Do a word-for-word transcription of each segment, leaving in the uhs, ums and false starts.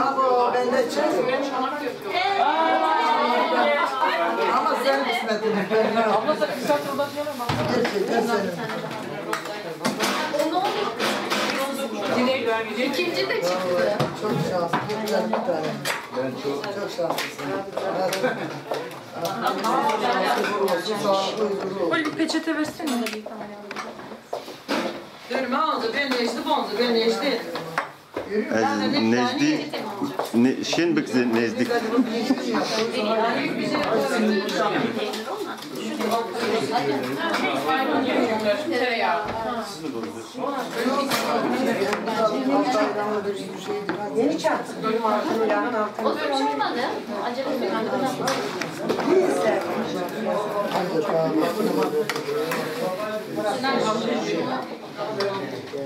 Ama bende çay yok. Ama sen kısmetin. Abla sen kısa turda diyorum ama. Gerçekten senin. İkinci de çıktı. Çok şanslı. Çok şanslı. Çok şanslısın. Böyle bir peçete versene. Dur, ben aldım, ben neşti, ben aldım, ben neşti. Ez nezdî, ne, şên bik zî nezdîk. Yeni çarpsın. O da çıkmadı. Acaba ne ister?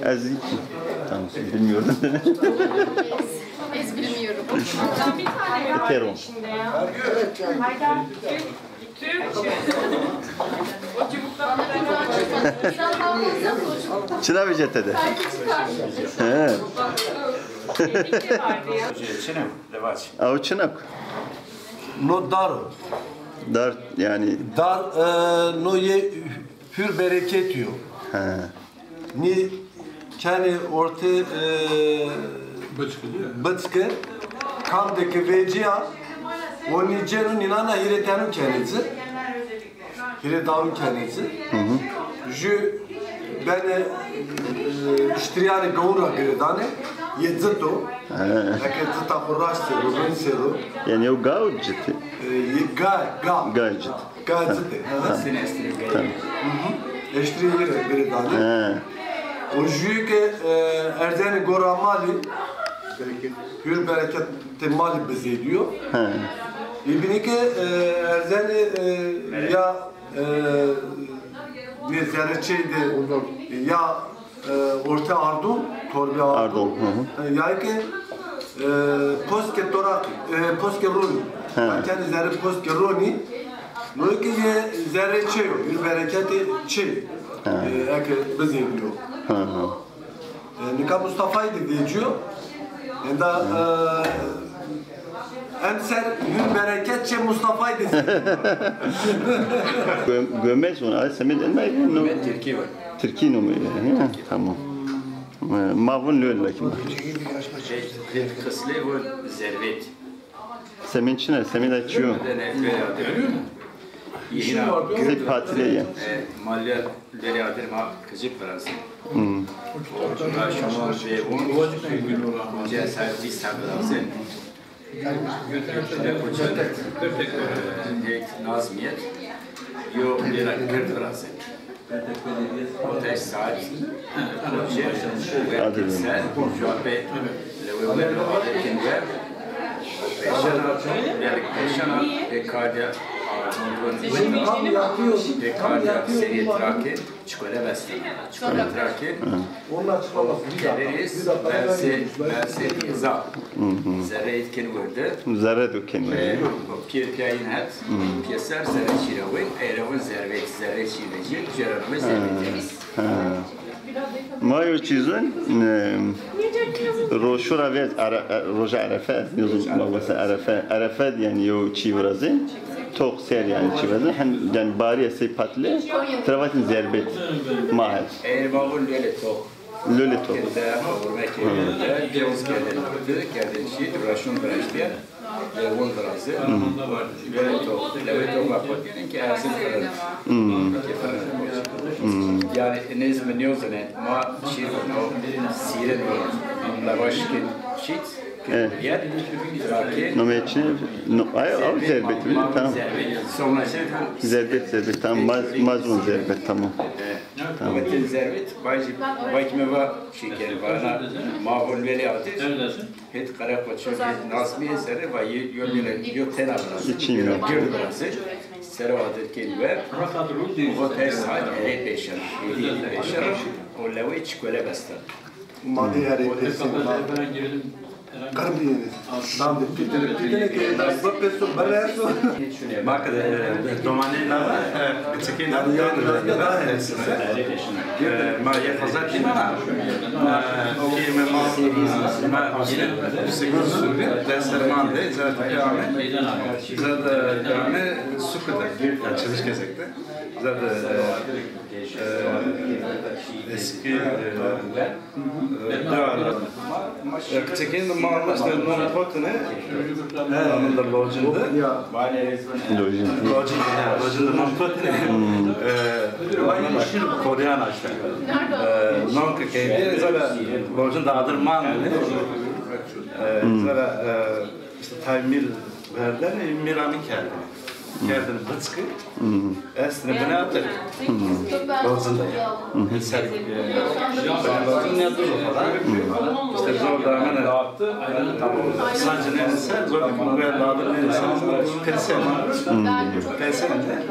Ez tamam, bilmiyorum. Ez bilmiyorum. Yeter o. Çina vecete de. He. Çina, levaç. Aw çina. No dar. Dar yani. Dar, e, no ye hür bereket yo. He. Nî kenê ortê, e, Biçki, kam de ke vecîya, o nî cêno nînana hîrê tenu kenê ci. Hîrê daru kenê ci. Jü benê, e, iştirîyanê gawun ra girêdanê, yê cit o. Eke cita xo raşt sero, rind sero. Yani o gaw citi? E, yê ga, ga. Ga cit. Gazete. Tamam. Hı hı. Eştirê yê ra girêdanê. He. O jüyê ke, e, erzenê gora malî, hür bereketê malî bizêdîyo. He. Ê bînî ke, e, erzenê, e, ya, e, nê zerrê çêy de, ya e, orte ardon, torbê ardon. Ardon, hı hı. E, yay ke, e, poskê toraqî, e, poskê ronî. He. Kenê zerrê poskê ronî, no ke yê zerrê çêy o, hür bereketê çêy. He. E, eke bizêdîyo. Hı hı. E, nika Mustafayî de vecîyo. Enda, e, emser hür bereket çê Mustafayî de zî. Gö-, Gömez onu, ay semed elma. Gömez Tirkî var. Tirkî nome. Hı, tamam. E, ma vun lol lakin. Xislê vun zervet. Semên çin e, semên de çiyo. Zî patile ye. E, malya Lelê adir ma kicik virazî. Hmm. Ra şima vê vun, onca ser vîst ser virazî. Hek Nazmîye yo lêla gird virazî. Oteş saet koçê wer ser, cuapê lewê wer lo adir kin wer. Pêşena, lêlik pêşena, pê kardiya, pê kardiya serê trakê. Çikole beste. Çikole trakê. Teberês, berse, berse dêza. Zerre êt kên werde. Zerre do kên werde. Pîyê pîyayîn het. Pîyeser zerre şîre wên. Ey ra vun zervet, zerre şîre cî. Cêra name zervet. Ha. Ma yo çî zun, e, roşu ra vêrd, Ere-, e, roja Erefe, ez nêzun ma wese Erefe. Erefe de yanî yo çî virazên. Toq ser yanî çi vezin, hem yanî barî sey patle, tira vatên zerbet ma het. Ey ma vun lölê toq. Lölê toq. Kerde, hurme kerde, dewiz kerdên ordi, kerdên şît, raşun viraştîyen, lewun virazî. Lölê toq, lewê toq ma kotîyen ki erzin firin. Ki firin. Yanî nêz mi nêzunê, ma şîr vun, sîrin vun, lavaş kên şît. E. Nomê çi? No, ay, aw zerbet mi? Tamam. Zerbet, zerbet. Tamam. Maz, mazun zerbet, tamam. Tamam. Zerbet, bacı, bacı me va şeker, bana ma hol veli atir. Het Karakoço, het Nazmiye serre va yo, yo, yo tena bırakır. İçin mi? Gird bırakır. Sero adet kên ver. Hotel saat erê pêşer. Êdî pêşer. O lewê çikole besta. Ma de erê pêşer. Qirmîyenê. Dandê pîtine, pîtine ke bipêso, bireso. Ma ke, e, domanê na, e, çikê na, yanî, yanî, yanî, e, ma yê xizet dîme na. E, kî me ma, ma, sekiz sürü, dersler mande, zaten ame, zaten ame, sukada, yani, Çemişkezek'te. Zaten, e, e, eski, e, e, Çekên de ma işte non totine, e, anında locinde. Locinde. Locinde, ya, locinde non totine. E, Koreana işte. E, non ke keydi, zara locinde adır man, e, zara, e, işte taymir verden, e, mirami kerdine. Kerdine bıçkı. Estine bine atık. Lozun da ya. Ser, e, lozun ne duru falan. İşte zor da hemen sadece ne ser, zor da hemen lazım ne ser. Pesen. Pesen de.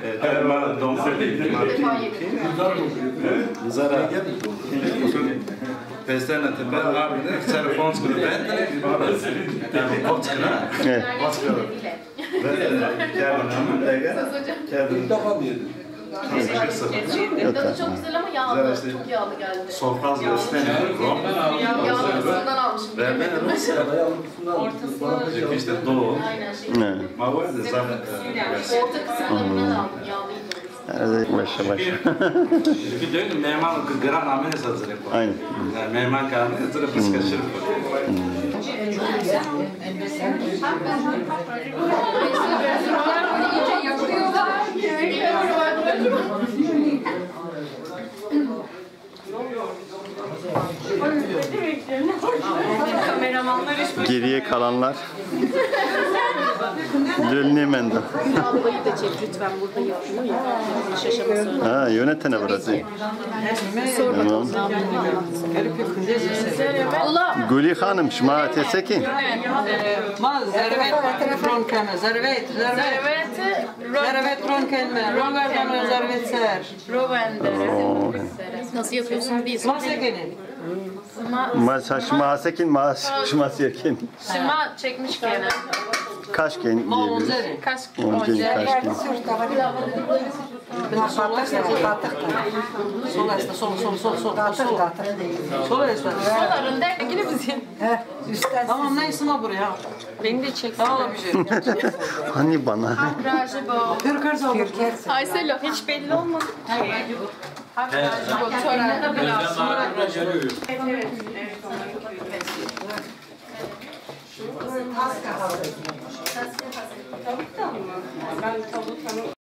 E, tabii ma domse değil. Zara. Pesen de tepe abi de ser fons gibi ben de. Yani, fons gibi. Evet. Fons gibi. Tadı çok güzel ama yağlı. Çok yağlı geldi. Sofraz göstermiyor. Yağlısından almışım. Ortasına. İşte doğu. Aynen şey. Ne? Ma var da zaten. Orta kısımlarından aldım. Yağlıydı. Başa başa. Çünkü diyor ki mehman gran amene hazır yapar. Aynen. Yani mehman kalmıyor, hazır yapar, kaçırır. Geriye kalanlar. Lül ne mendo? Ablayı da çek lütfen, burada yapıyor ya. Şaşamasın. Ha, yönetene burası. Tamam. Guli Hanım, şima tesekin. Ma zervet ron keme, zervet, zervet. Zervet ron keme, ron keme, zervet ser. Rovende. Nasıl yapıyorsun biz? Ma sekenin. Ma, şima sekin, ma, şima sekin. Şima çekmiş gene. Kaç gen? Ma onzeri. Kaç? On gen, kaç gen? Sol esta, sol esta, sol, sol, sol, sol. Sol esta. Sol arında yine bizim. Tamam, neyse, ma buraya. Beni de çek. Tamam, bir şey. Hani bana? Aysel, hiç belli olmadı.